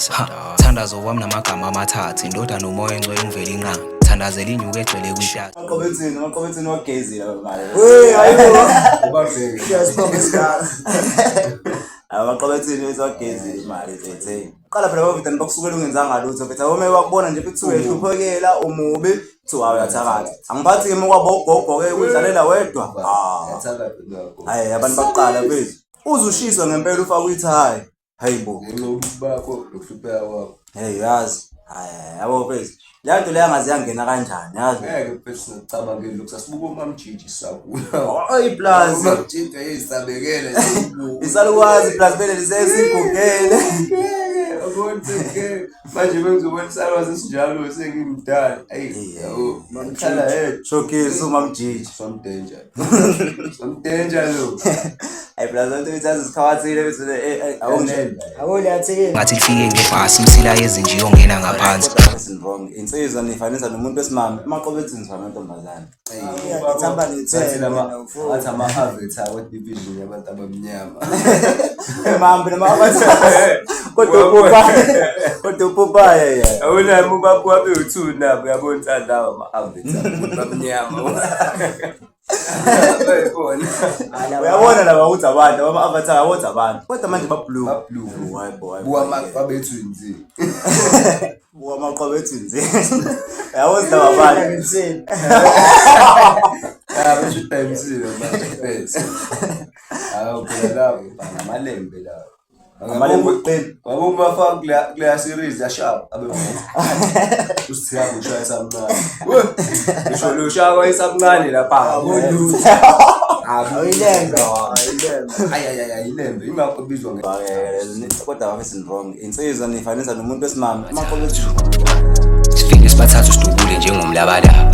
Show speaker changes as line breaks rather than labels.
Ha, thandazo wami namagama amathathu, indodana umoya engcwele ungivela inqangi. Thandazela inyuku egcwele kwitata.
Amaqobethini, amaqobethini wagezile mali.
Hey, hayibo.
Ubabheke.
Siyasibonga isigaba.
Amaqobethini wethu wagezile imali zethe. Qala phela bavitani bakusukela ungenzanga lutho mfethu. Awume wakubona nje kuthiwe uhluphekela umubi kuthiwa uyathakatha. Angiphathi ke mokwabo ugogo ke udlalela wedwa. Ah.
Yathakatha ngakho.
Hayi abantu baqala mfethu. Uzushiswa ngempela ufake ithayi. Hayibo.
Ngenxa yobubi bakho nokuhlupheka kwakho.
Hey yazi. Hayi yabo mfethu. Leyo nto leyo angazi yangena kanjani yazi.
Ngeke mfethu singacabangeli lokhu sasibuka umamjiji sakula.
Oyi plus.
Umamjiji ayisabekele nje.
Isalukwazi plus vele lisesigugele.
Ngeke manje bengizobona isalwazi esinjalo sengimdala. Ayi yabo. Mhlala head.
Showcase umamjiji.
Some danger. Some danger lo.
Hayi plus lento ithi azikhawathile bese awunje.
Awole athekeni.
Ngathi lifike ngebhasi umsila yezinja iyongena ngaphansi.
Kodwa wrong. Insizwa nifanisa nomuntu wesimame. Amaqobethini sifana ntombazane.
Ngithamba nethele mina mfowethu.
Athi ama-avatar we-division yabantu abamnyama.
Mambi noma abathathu. Kodwa uPopeye. Kodwa uPopeye yena.
Awunami ubaba wabe u-two nabo uyabona ukuthi lawa ama-avatar abantu abamnyama. Bayibona.
Uyabona laba ukuthi abantu ama-avatar awuthi abantu. Kodwa manje ba-blue.
Ba-blue.
Hayi bo, hayi bo.
Buka amaqabethu nje.
Buka amaqobethu nje. Uyabona laba bantu.
Ngimsini.
Ah, basho udayisile manje mfethu. Hawu phela lawo ngamalembe lawo.
Amalembe okuqina.
Ngoba uma faka kuleya series yashaya abe usithiyanga ushaya samncane. Ngisho lo shaya wayesamncane lapha.
Ayilembe. Ayilembe.
Ay ay ay ilembe ingakho ibizwa nge
Kodwa bafethu wrong. Insizwa nifanisa nomuntu wesimame. Amaqobethu.
Sifike sibathathu sidubule njengomlabalaba.